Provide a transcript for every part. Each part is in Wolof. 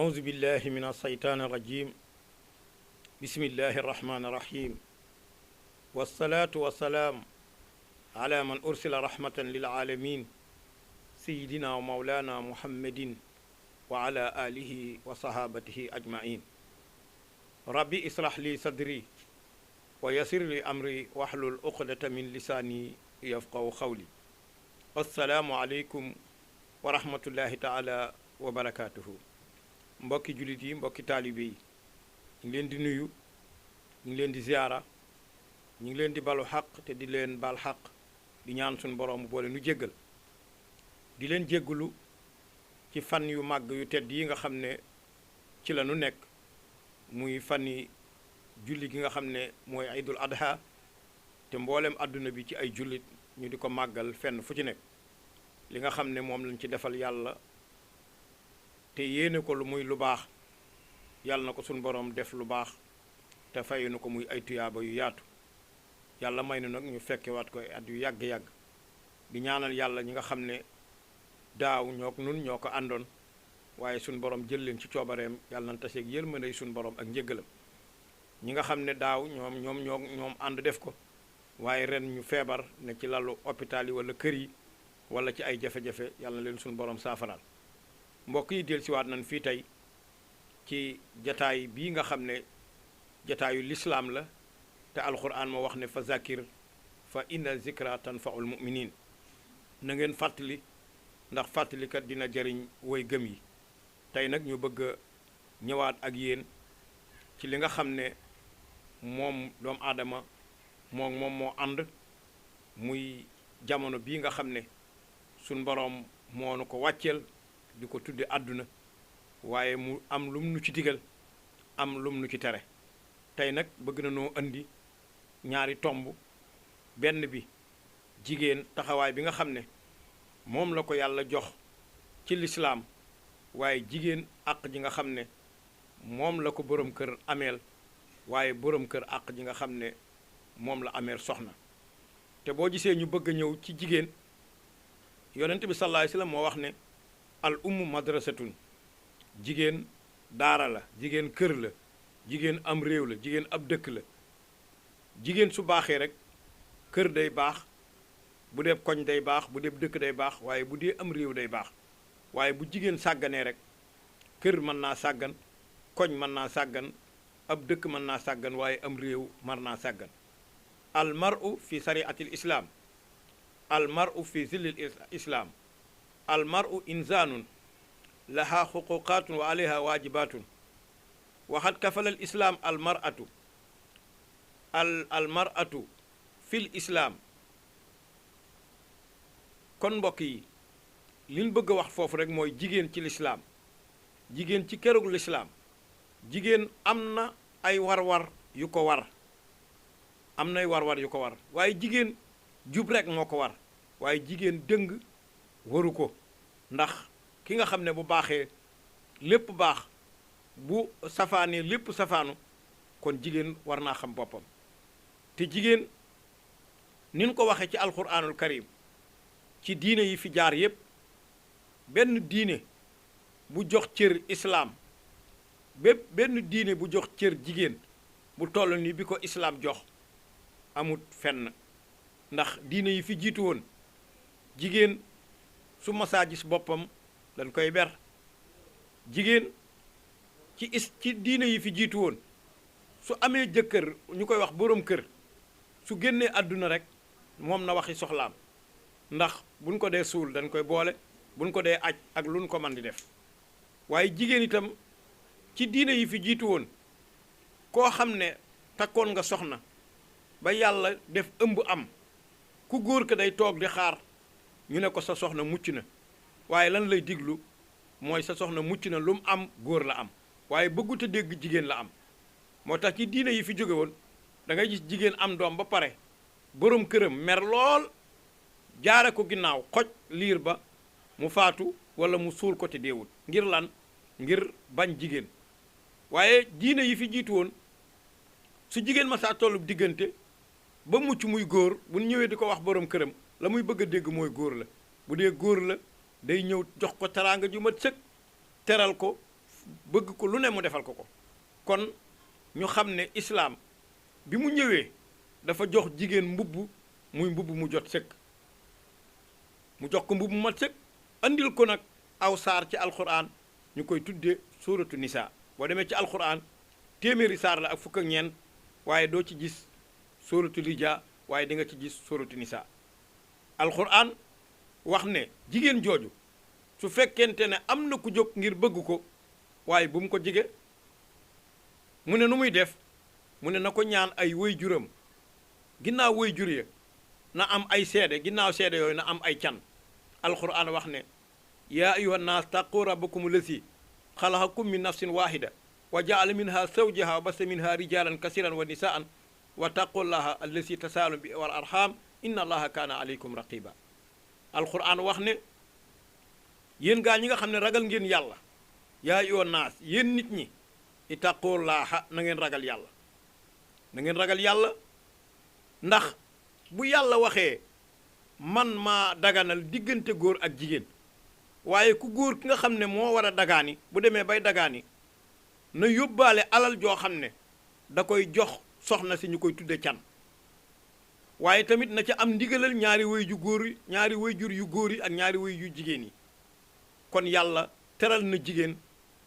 أعوذ بالله من الشيطان الرجيم بسم الله الرحمن الرحيم والصلاة والسلام على من أرسل رحمة للعالمين سيدنا ومولانا محمد وعلى آله وصحابته أجمعين ربي اسرح لي صدري ويسر لي أمري واحلل عقدة من لساني يفقهوا قولي السلام عليكم ورحمة الله تعالى وبركاته mbokki jullit yi mbokki taalibe yi ñu ngi leen di nuyu ñu ngi leen di ziyaara ñu ngi leen di balu xaq te di leen bal xaq di ñaan suñu borom mu boole nu jéggal di leen jéggalu ci fan yu màgg yu tedd yi nga xam ne ci la nu nekk muy fani julli gi nga xam ne mooy Aydul Adha te mboolem àdduna bi ci ay jullit ñu di ko màggal fenn fu ci nekk li nga xam ne moom lañ ci defal yàlla te yéene ko lu muy lu baax yàlla na ko suñu borom def lu baax te fayu na ko muy ay tuyaaba yu yaatu yàlla may na nag ñu fekkewaat ko at yu yàgg-yàgg di ñaanal yàlla ñi nga xam ne daaw nun ñoo ko àndoon waaye suñu borom jël leen ci coobareem yàlla na taseeg yërmande suñu borom ak njëggalam ñi nga xam ne daaw ñoom ànd def ko waaye ren ñu feebar ne ci lalu hôpital yi wala kër yi wala ci ay jafe-jafe yàlla na leen suñu borom saafaraal mbokk yi del siwaat nañ fii tey ci jataay bii nga xam ne jataayu lislaam la te alquran ma wax ne fa zakir fa inna zikra tanfaul muminin na ngeen fàttali ndax fàttalikat dina jariñ woy gëm yi tey nag ñu bëgg a ñëwaat ak yéen ci li nga xam ne moom doomu aadama moom moo ànd muy jamono bii nga xam ne suñ boroom moo nu ko wàcceel di ko tudde àdduna waaye mu am lum nu ci digal am lum nu ci tere tey nag bëgg na noo indi ñaari tomb benn bi jigéen taxawaay bi nga xam ne moom la ko yàlla jox ci lislaam waaye jigéen àq ji nga xam ne moom la ko borom kër ameel waaye borom kër àq ji nga xam ne moom la ameel soxna te boo gisee ñu bëgg a ñëw ci jigéen yonent bi sallallahu alayhi wasallam moo wax ne al ummu madrasatun jigéen daara la jigéen kër la jigéen am réew la jigéen ab dëkk la jigéen su baaxee rek kër day baax bu dee koñ day baax bu dee dëkk day baax waaye bu dee am réew day baax waaye bu jigéen sàgganee rek kër mën naa sàggan koñ mën naa sàggan ab dëkk mën naa sàggan waaye am réew mën naa sàggan al mar'u fi sariatil islam al mar'u fi zillil islam al mar'u insaanun laha xuquqaatun wa alayha waajibaatun waxat kafala al islaam al mar'atu fil islaam kon mbokk yi liñ bëgg a wax foofu rek mooy jigéen ci lislaam jigéen ci kërug lislaam jigéen am na ay war-war yu ko war am nay war-war yu ko war waaye jigéen jub rek moo ko war waaye jigéen dëng waru ko ndax ki nga xam ne bu baaxee lépp baax bu safaanee lépp safaanu kon jigéen war naa xam boppam te jigéen nin ko waxee ci alquranul karim ci diine yi fi jaar yépp benn diine bu jox cër islaam benn diine bu jox cër jigéen bu toll ni bi ko islaam jox amut fenn ndax diine yi fi jiitu woon jigéen su masaa gis boppam dañ koy ber jigéen ci diine yi fi jiitu woon su amee jëkkër ñu koy wax boroom kër su génnee àdduna rek moom na waxi soxlaam ndax buñ ko dee suul dañ koy boole buñ ko dee aj ak luñ ko man di def waaye jigéen itam ci diine yi fi jiitu woon koo xam ne takkoon nga soxna ba yàlla def ëmb am ku góor ka day toog di xaar ñu ne ko sa soxna mucc na waaye lan lay diglu mooy sa soxna mucc na lu mu am góor la am waaye bëggut a dégg jigéen la am moo tax ci diine yi fi jóge woon da ngay gis jigéen am doom ba pare boroom këram mer lool jaare ko ginnaaw xoj liir ba mu faatu walla mu suul ko te deewul ngir lan ngir bañ jigéen waaye diine yi fi jiitu woon su jigéen ma saa tollu diggante ba mucc muy góor bu ñëwee di ko wax boroom këram la muy bëgg a dégg mooy góor la bu dee góor la day ñëw jox ko teraanga ju mat sëkk teral ko bëgg ko lu ne mu defal ko ko kon ñu xam ne islaam bi mu ñëwee dafa jox jigéen mbubb muy mbubb mu jot sëkk mu jox ko mbubb mu mat sëkk andil ko nag aw saar ci alquran ñu koy tuddee suuratu nisaa boo demee ci alquran téeméeri saar la ak fukk ak ñeent waaye doo ci gis suuratu rija waaye di nga ci gis suuratu nisaa alquran wax ne jigéen jooju su fekkente ne am na ku jóg ngir bëgg ko waaye bu mu ko jige mu ne nu muy def mu ne na ko ñaan ay way juram ginnaaw way jur ya na am ay seede ginnaaw seede yooyu na am ay can alquran wax ne yaa ayuha nnaas taqu rabbakum lasi xalaqakum min nafsin wahida wa jaala minha zawjaha wa basa minha rijalan kasiran wa nisaan wa taqullaha allasi tasaalun bi wal arham inna allaha kaana aleykum raqiba alquran wax ne yéen gaa ñi nga xam ne ragal ngeen yàlla yaa ayyuhan naas yéen nit ñi ittaqullaaha na ngeen ragal yàlla na ngeen ragal yàlla ndax bu yàlla waxee man maa daganal diggante góor ak jigéen waaye ku góor ki nga xam ne moo war a dagaani bu demee bay dagaani na yóbbaale alal joo xam ne da koy jox soxna si ñu koy tudde can waaye tamit na ca am ndigalal ñaari way ju góor yi ñaari way jur yu góor yi ak ñaari way yu jigéen yi kon yàlla teral na jigéen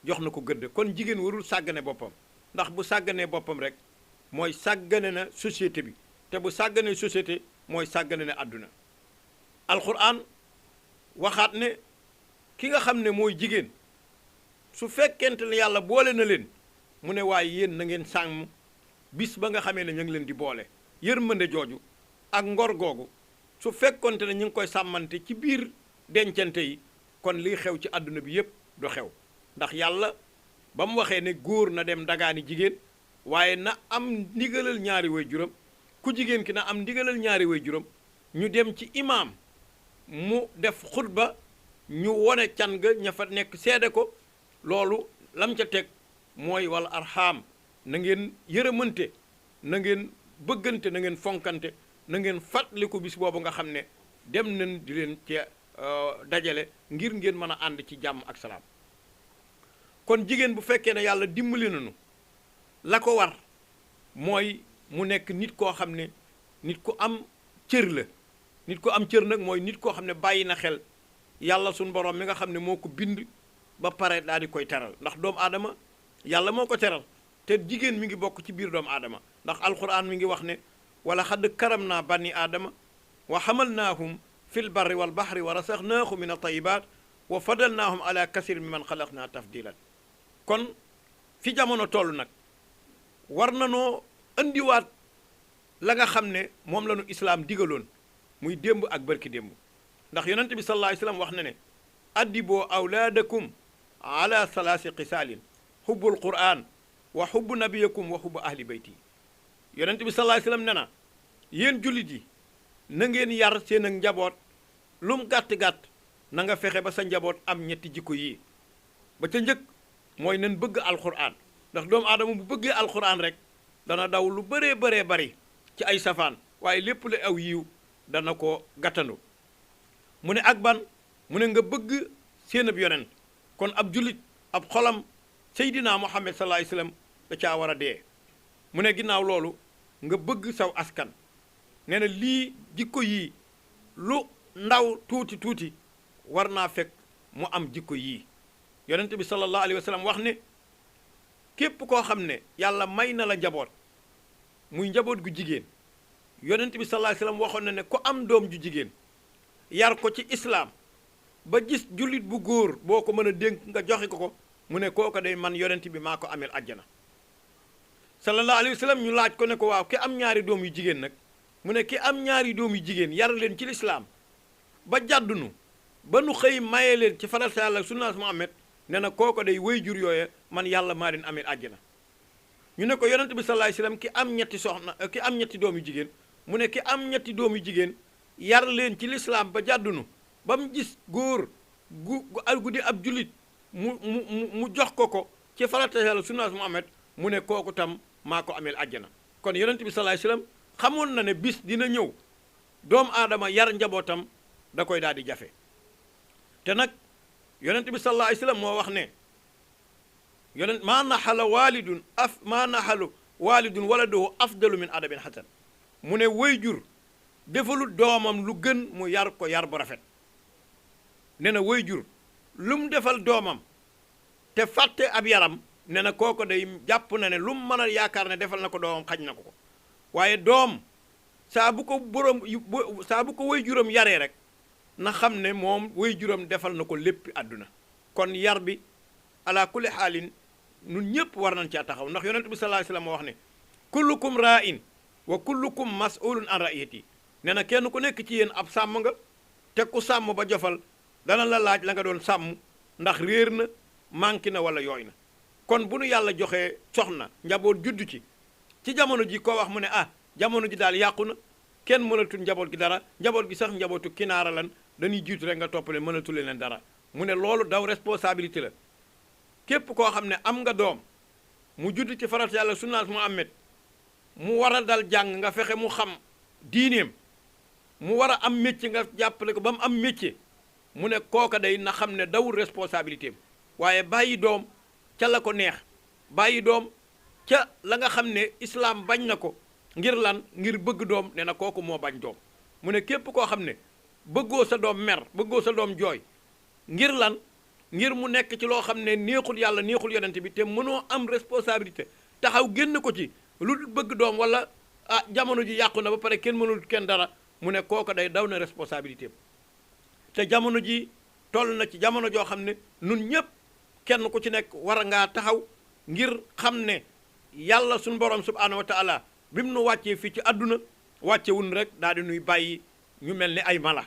jox na ko gëdd kon jigéen warul sàggane boppam ndax bu sàgganee boppam rek mooy sàggane na société bi te bu sàgganee société mooy sàggane na àdduna alxuraan waxaat ne ki nga xam ne mooy jigéen su fekkente ne yàlla boole na leen mu ne waaye yéen na ngeen sàmm bis ba nga xamee ne ñu ngi leen di boole yërmande jooju ak ngor googu su fekkonte ne ñu ngi koy sàmmante ci biir dencante yi kon liy xew ci àdduna bi yépp du xew ndax yàlla ba mu waxee ne góor na dem dagaani jigéen waaye na am ndigalal ñaari way juram ku jigéen ki na am ndigalal ñaari way juram ñu dem ci imaam mu def xutba ñu wone can ga ña fa nekk seede ko loolu lam ca teg mooy wal arham na ngeen yërëmante na ngeen bëggante na ngeen fonkante na ngeen fàttaliku bis boobu nga xam ne dem nañ di leen ci dajale ngir ngeen mën a ànd ci jàmm ak salaam kon jigéen bu fekkee ne yàlla dimbali nañu la ko war mooy mu nekk nit koo xam ne nit ku am cër la nit ku am cër nag mooy nit koo xam ne bàyyi na xel yàlla suñu borom mi nga xam ne moo ko bind ba pare daal di koy teral ndax doomu aadama yàlla moo ko teral te jigéen mi ngi bokk ci biir doomu aadama ndax alquran mi ngi wax ne wala xadd karam naa bani aadama wa xamalnaahum fil barri wal bahri wa rasaxnaahum min at-tayyibaat wa fadalnaahum ala kasir mi man xalaqnaa tafdilan kon fi jamono toll nag war na noo andiwaat la nga xam ne moom la nu islaam digaloon muy démb ak bërki démb ndax yonent bi sallallahu alayhi wasallam wax na ne addiboo awlaadakum ala salaasi xisaalin xubbul qur'an wa xubbu nabiyakum wa xubbu ahli bayti yonent bi sallallahu alayhi wasallam ne na yéen jullit yi na ngeen yar seen ak njaboot lum gàtt-gàtt na nga fexe ba sa njaboot am ñetti jikko yii ba ca njëkk mooy nan bëgg alquran ndax doomu aadama bu bëggee alquran rek dana daw lu bëree bari ci ay safaan waaye lépp lu aw yiw dana ko gàttandu mu ne ak ban mu ne nga bëgg seen ab yonent kon ab jullit ab xolam seydina muhammad sallallahu alayhi wasallam da caa war a dee mu ne ginnaaw loolu nga bëgg saw askan nee na lii jikko yii lu ndaw tuuti war naa fekk mu am jikko yii yonent bi sallallahu alayhi wasallam wax ne képp koo xam ne yàlla may na la njaboot muy njaboot gu jigéen yonent bi sallallahu alayhi wasallam waxoon na ne ku am doom ju jigéen yar ko ci islaam ba gis jullit bu góor boo ko mën a dénk nga joxe ko mu ne kooko day man yonent bi maa ko amel àjjana sallallahu alayhi wasallam ñu laaj ko ne ko waaw ki am ñaari doom yu jigéen nag mu ne ki am ñaari doom yu jigéen yar leen ci lislaam ba jàddunu ba nu xëy maye leen ci farata yàlla sunnaas Muhammad ne na kooko day way jur yooye man yàlla maa leen amel àjjana ñu ne ko yonent bi sallallahu alayhi wasallam ki am ñetti doom yu jigéen mu ne ki am ñetti doom yu jigéen yar leen ci lislaam ba jàddunu ba mu gis góor gu di ab jullit mu jox ko ci farata yàlla sunnaas Muhammad mu ne kooku tam maa ko ameel àjjana kon yonent bi sallallahu alayhi wasallam xamoon na ne bis dina ñëw doomu aadama yar njabootam da koy daal di jafe te nag yonent bi sallallahu alayhi wasallam moo wax ne yonent maa naxala waalidun waladahu afdalu min adabin xasan mu ne wayjur defalul doomam lu gën mu yar ko yar bu rafet nee na wayjur lu mu defal doomam te fàtte ab yaram nee na kooko day jàpp na ne lu mu mën a yaakaar ne defal na ko doomam xañ na ko waaye doom saa bu ko wayjuram yaree rek na xam ne moom wayjuram defal na ko lépp àdduna kon yar bi ala kulli xaalin nun ñëpp war nañ caa taxaw ndax yonent bi sallallahu alayhi wasallam wax ne kullukum ra'in wa kullukum mas'ulun an ra'iyati nee na kenn ku nekk ci yéen ab sàmm nga te ku sàmm ba jofal dana la laaj la nga doon sàmm ndax réer na manqué na wala yooy na kon bu nu yàlla joxee soxna njaboot juddu ci jamono ji koo wax mu ne jamono ji daal yàqu na kenn mënatul njaboot gi dara njaboot gi sax njabootu kinaara lan dañuy jiitu rek nga toppale mënatul leen dara mu ne loolu daw responsabilité la képp koo xam ne am nga doom mu judd ci farat yàlla sunnaas Muhammad mu war a dal jàng nga fexe mu xam diineem mu war a am métier nga jàppale ko ba mu am métier mu ne kooka day na xam ne dawul responsabilité am waaye bàyyi doom ca la ko neex bàyyi doom ca la nga xam ne islaam bañ na ko ngir lan ngir bëgg doom ne na kooku moo bañ doom mu ne képp koo xam ne bëggoo sa doom mer bëggoo sa doom jooy ngir lan ngir mu nekk ci loo xam ne neexul yàlla neexul yonent bi te mënoo am responsabilité taxaw génn ko ci lu bëgg doom wala jamono ji yàqu na ba pare kenn mënul kenn dara mu ne kooku day daw na responsabilité te jamono ji toll na ci jamono joo xam ne nun ñëpp kenn ku ci nekk war ngaa taxaw ngir xam ne yàlla suñu borom subhanahu wa taala bi mu nu wàccee fii ci àdduna wàcce wun rek daal di nuy bàyyi ñu mel ni ay mala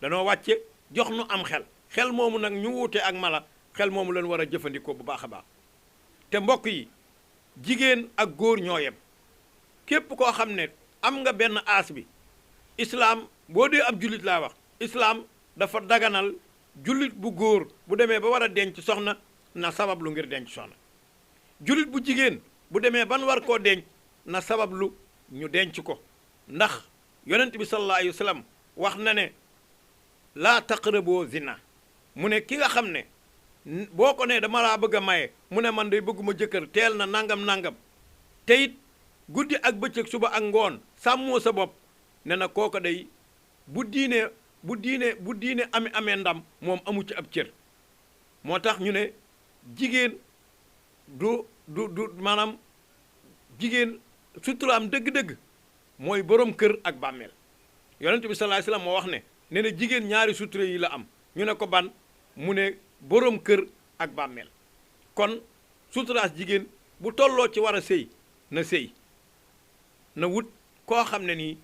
danoo wàcce jox nu am xel moomu nag ñu wuute ak mala xel moomu leen war a jëfandikoo bu baax a baax te mbokk yi jigéen ak góor ñoo yem képp koo xam ne am nga benn aas bi islaam boo dee ab jullit laa wax islaam dafa daganal jullit bu góor bu demee ba war a denc soxna na sabablu ngir denc soxna jullit bu jigéen bu demee ban war koo denc na sabablu ñu denc ko ndax yonent bi sallallahu alayhi wa sallam wax na ne laa taqraboo zina mu ne ki nga xam ne boo ko ne dama laa bëgg a maye mu ne man day bëgguma jëkkër teel na nangam te it guddi ak bëccëg suba ak ngoon sàmmoo sa bopp ne na kooko day bu diine amee ndam moom amu ci ab cër moo tax ñu ne jigéen du maanaam jigéen suturaam dëgg-dëgg mooy borom kër ak bàmmeel yonent bi sallallahu alayhi wasallam moo wax ne na jigéen ñaari sutura yi la am ñu ne ko ban mu ne borom kër ak bàmmeel kon suturaas jigéen bu tolloo ci war a sëy na wut koo xam ne nii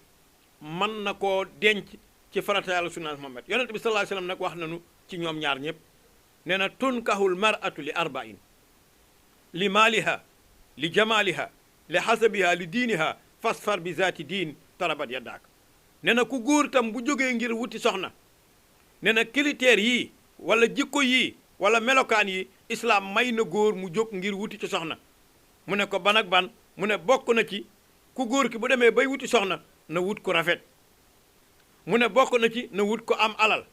mën na koo denc ci farata yàlla sunnaas Muhammad yonent bi sallallahu alayhi wasallam nag wax nañu ci ñoom ñaar ñëpp nee na tunkahul mar'atu li arba'in li maaliha li jamaaliha li hasabiha li diiniha fasfar bi zaati diin tarabat yaddaak nee na ku góor tam bu jógee ngir wuti soxna nee na critères yii wala jikko yii wala melokaan yi islaam may na góor mu jóg ngir wuti ci soxna mu ne ko ban ak ban mu ne bokk na ci ku góor ki bu demee bay wuti soxna na wut ku rafet mu ne bokk na ci na wut ku am alal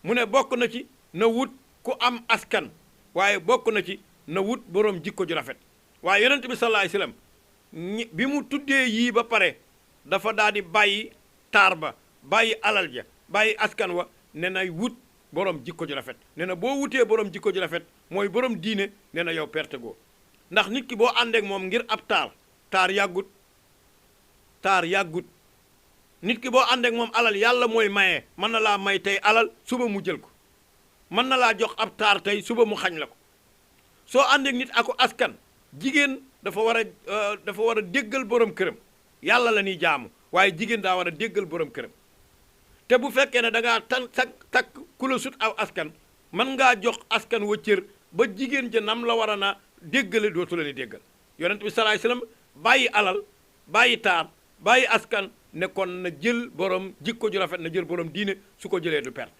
mu ne bokk na ci na wut ku am askan waaye bokk na ci na wut boroom jikko ju rafet waaye yonent bi sallallahu alayhi wasallam bi mu tuddee yii ba pare dafa daal di bàyyi taar ba bàyyi alal ja bàyyi askan wa ne na wut borom jikko ju rafet ne na boo wutee borom jikko ju rafet mooy borom diine ne na yow perte goo ndax nit ki boo àndeek moom ngir ab taar yàggut nit ki boo àndeek moom alal yàlla mooy maye mën na laa may tey alal suba mu jël ko mën na laa jox ab taar tey suba mu xañ la ko soo àndeek nit ako askan jigéen dafa war a déggal borom këram yàlla la ñuy jaamu waaye jigéen daa war a déggal borom këram te bu fekkee ne da ngaa takk ku la sut aw askan mën ngaa jox askan wa cër ba jigéen ja nam la war a na déggale dootu la ni déggal yonent bi sallallahu alayhi wasallam bàyyi alal bàyyi taar bàyyi askan ne kon na jël borom jikko ju rafet na jël borom diine su ko jëlee du perte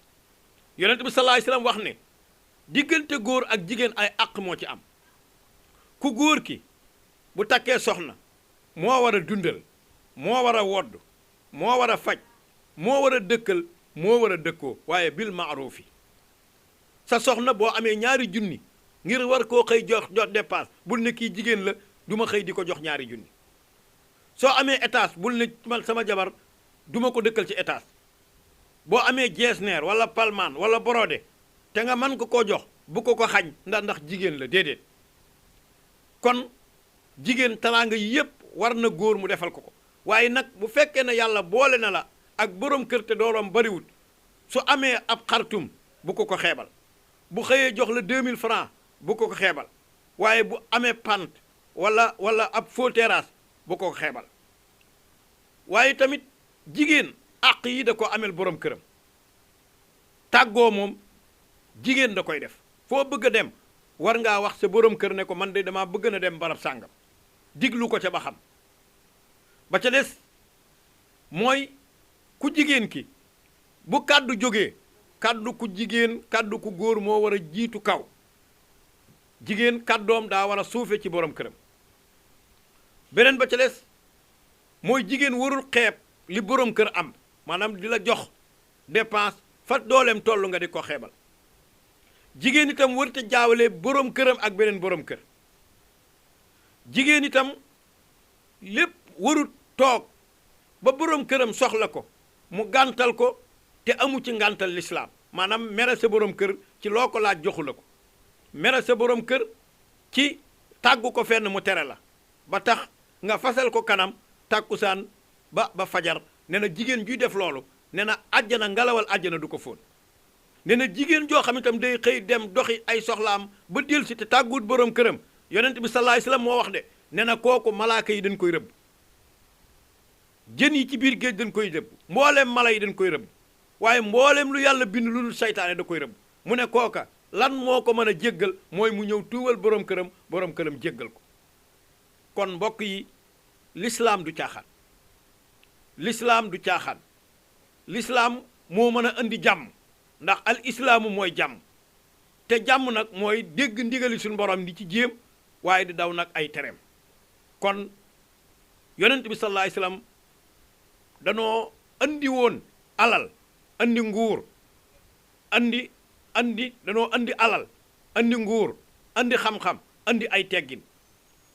yonent bi sallallahu alayhi wasallam wax ne diggante góor ak jigéen ay àq moo ci am ku góor ki bu takkee soxna moo war a dundal moo war a wodd moo war a faj moo war a dëkkal moo war a dëkkoo waaye bil maarufi sa soxna boo amee ñaari junni ngir war koo xëy jox dépasse bul ne kii jigéen la du ma xëy di ko jox ñaari junni soo amee étage bul ne man sama jabar duma ko dëkkal ci étage boo amee jeesneer wala palmaan wala borode te nga man ko koo jox bu ko xañ ndax jigéen la déedéet kon jigéen teraanga yi yépp war na góor mu defal ko waaye nag bu fekkee ne yàlla boole na la ak borom kër te dooroom bariwul su amee ab xartum bu ko xeebal bu xëyee jox la 2000 francs bu ko xeebal waaye bu amee pant wala ab faux terrasse bu ko xeebal waaye tamit jigéen àq yi da ko amel borom këram tàggoo moom jigéen da koy def foo bëgg a dem war ngaa wax sa borom kër ne ko man de dama bëgg na dem barab sàngam diglu ko ca ba xam ba ca des mooy ku jigéen ki bu kàddu jógee kàddu ku jigéen kàddu ku góor moo war a jiitu kaw jigéen kàddoom daa war a suufe ci borom këram beneen ba ca des mooy jigéen warul xeeb li borom kër am maanaam di la jox dépense fa dooleem toll nga di ko xeebal jigéen itam warut a jaawale borom këram ak beneen borom kër jigéen itam lépp warut toog ba borom këram soxla ko mu gàntal ko te amu ci ngàntal lislaam maanaam mere sa borom kër ci loo ko laaj joxu la ko mere sa borom kër ci tàggu ko fenn mu tere la ba tax nga fasal ko kanam tàkkusaan ba fajar ne na jigéen juy def loolu ne na àjjana ngalawal àjjana du ko fóon ne na jigéen joo xam itam day xëy dem doxi ay soxlaam ba dellusi te tàgguut borom këram yonent bi sallallahu alayhi wasallam moo wax de ne na kooku malaaka yi dañ koy rëbb jën yi ci biir géej dañ koy rëbb mbooleem mala yi dañ koy rëbb waaye mbooleem lu yàlla bind lu dul saytaane da koy rëbb mu ne kooka lan moo ko mën a jéggal mooy mu ñëw tuubal borom këram jéggal ko kon mbokk yi l'islam du caaxaan l'islam du caaxaan l'islam moo mën a indi jàmm ndax al islaamu mooy jàmm te jàmm nag mooy dégg ndigali suñu borom di ci jéem waaye di daw nag ay tereem kon yonent bi sallallahu alayhi wasallam danoo andi woon alal andi nguur andi danoo andi alal andi nguur andi xam-xam andi ay teggin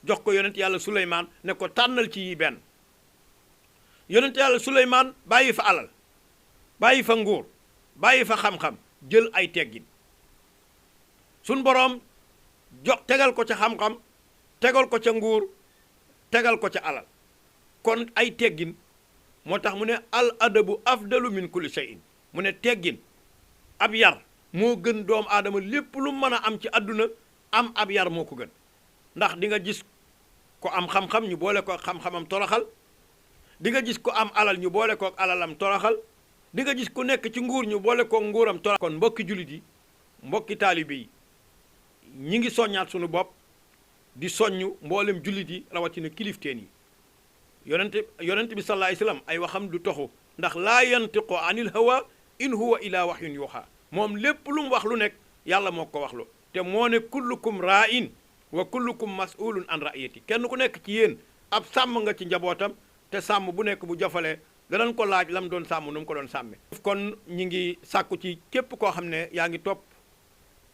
jox ko yonent yàlla Suleymaan ne ko tànnal ci yi benn yonent yàlla Suleymaan bàyyi fa alal bàyyi fa nguur bàyyi fa xam-xam jël ay teggin suñ boroom jox tegal ko ca xam-xam tegal ko ca nguur tegal ko ca alal kon ay teggin moo tax mu ne al adabu afdalu min kulli shay'in mu ne teggin ab yar moo gën doomu aadama lépp lu mën a am ci àdduna am ab yar moo ko gën ndax di nga gis ko am xam-xam ñu boole ko xam-xamam toroxal di nga gis ko am alal ñu boole ko alalam toroxal di nga gis ku nekk ci nguur ñu boole ko nguuram toroxal kon mbokki jullit yi mbokki taalibe yi ñi ngi soññaat sunu bopp di soññu mboolem jullit yi rawatina kilifteen yi yonent bi sallallahu alayhi wasallam ay waxam du toxu ndax laa yantiqu anil hawa in huwa ila wahyun yuha moom lépp lu mu wax lu nekk yàlla moo ko wax lu te moo ne kullukum ra'in wa kullukum mas'ulun an ra'iyati kenn ku nekk ci yéen ab sàmm nga ci njabootam te sàmm bu nekk bu jofalee danañ ko laaj lam doon sàmm nu mu ko doon sàmme kon ñi ngi sàkku ci képp koo xam ne yaa ngi topp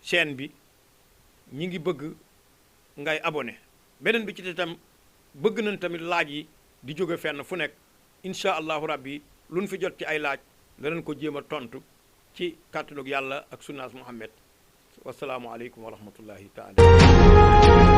chaîne bi ñi ngi bëgg ngay abonné beneen bi ci itam bëgg nañ tamit laaj yi di jóge fenn fu nekk incha allahu rabbi luñ fi jot ci ay laaj danañ ko jéem a tontu ci kàttanug yàlla ak sunnaas Muhammad wasalaamu aleykum wa rahmatullahi taala